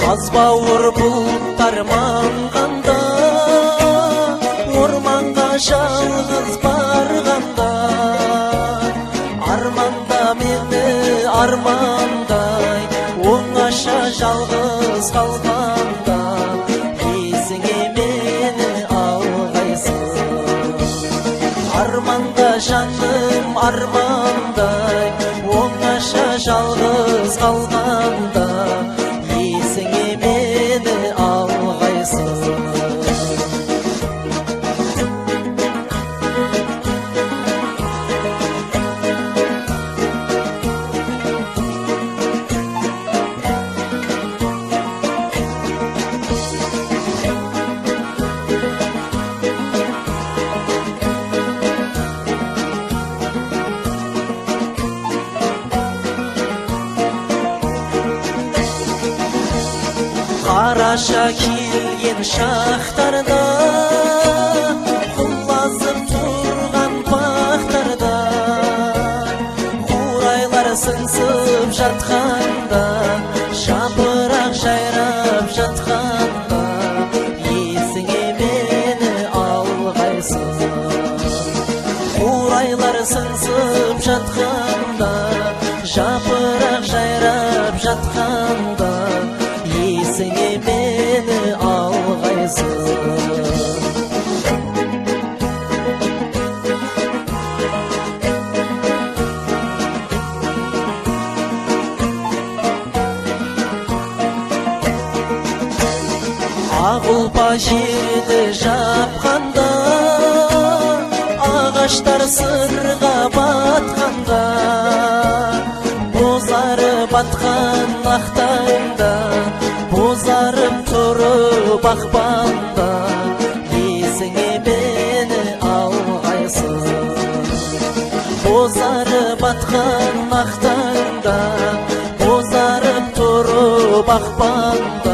Қаз бауыр бұлттар маңғанда, орманға жалғыз барғанда, арманда мені армандай, оңаша жалғыз қалғанда, есіңе мені алғайсың. Арманда жаным армандай, оңаша жалғыз қалғанда, есіңе мені алғайсың. Қараша келген шақтарда, құлазып тұрған бақтарда, қурайлар сыңсып жатқанда, жапырақ жайрап жатқанда, есіңе мені алғайсың. Қурайлар сыңсып жатқанда, жапырақ жайрап жатқанда, есіңе мені алғайсың. Ақ ұлпа жерді жапқанда, ағаштар сырға батқанда, бозарып атқан ақ таңда, бозарып тұрып ақпанда, есіңе мені алғайсың. Бозарып атқан ақ таңда, бозарып тұрып ақпанда.